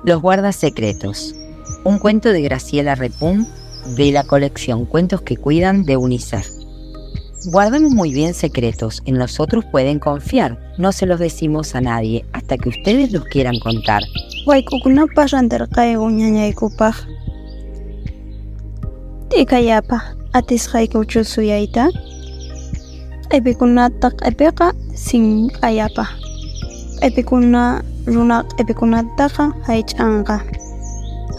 Los guardas secretos. Un cuento de Graciela Repún de la colección Cuentos que Cuidan de UNICEF. Guardamos muy bien secretos, en nosotros pueden confiar, no se los decimos a nadie hasta que ustedes los quieran contar. Wayk'ukunapaq rantirqayku ñañaykupaq. T'ikayapaq atisqaykuchu suyayta? Q'ipikunata q'ipiqa sinqayapaq. Q'ipikuna runa q'ipikunataqa haych'anqa.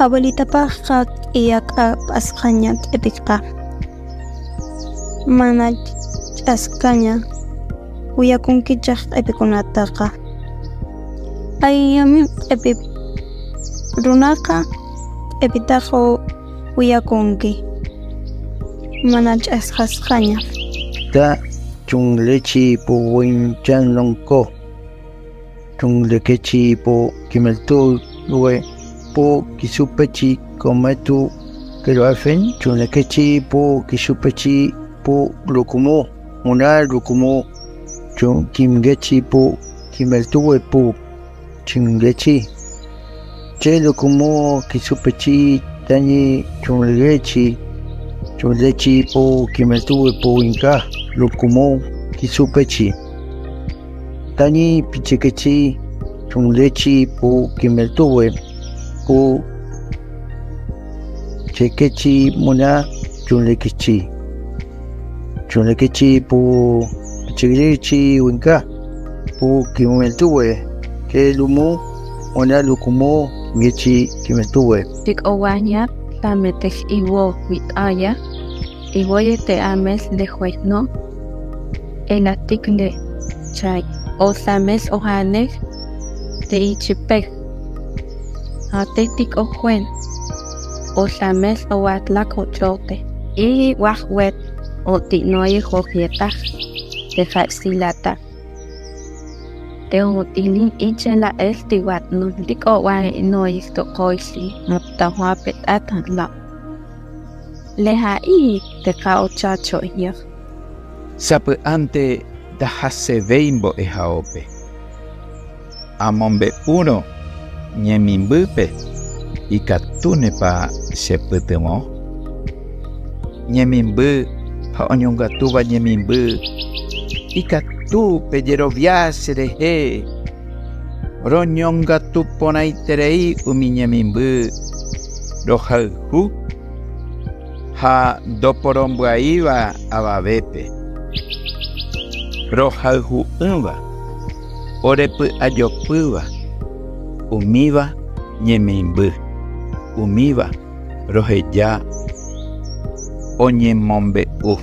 Abuelitapaqqa k'iyak'a p'asqaña q'ipiqa. Mana ch'askaña uyakunkichaq q'ipikunataqa. Ayllami q'ipi runaqa q'ipitaqa uyakunki. Mana ch'asqasqaña. Ta chunlechi pu winchanlonko. Chunlekechi pu kimeltu lue pu kisupechi kometu keloafen chunlekechi pu kisupechi pu lukumu muna lukumu chun kimgechi pu kimeltuwe pu chingechi che lukumu kisupechi tañi chunlechi chunlechi pu kimeltuwe pu inka lukumu kisupechi tañi pichekechi chunlechi pu kimeltuwe pu chekechi muna chunlekechi chunlekechi pu pichegrechi winka pu kimeltuwe ke lumu muna lukumu ngechi kimeltuwe. Tik'owanya tlametej iwo wit'aya iwoye te amel lejuejno elatikle chay o tlamel ojanej te ichipej atetik ojuen o tlamel oatlak ochote i wajwet otinoye jojietaj tejapsilata teotilin iche la el tiwatno tik'owa noixtokoixi motajuapet'atla leja'i tekaochachoyaj. Sapy'ánte ndahasevéi mbo'ehaópe. Amombe'úrõ ñemimbýpe ikatúnepa chepytyvõ. Ñemimby ha oñongatúva ñemimby ikatu pejerovia cherehe. Roñongatu porãiterei umi ñemimby rohayhu ha ndoporombyaíva avavépe. Rohayhu'ỹva orepy'ajopýva umíva ñemimby umíva roheja oñemombe'u.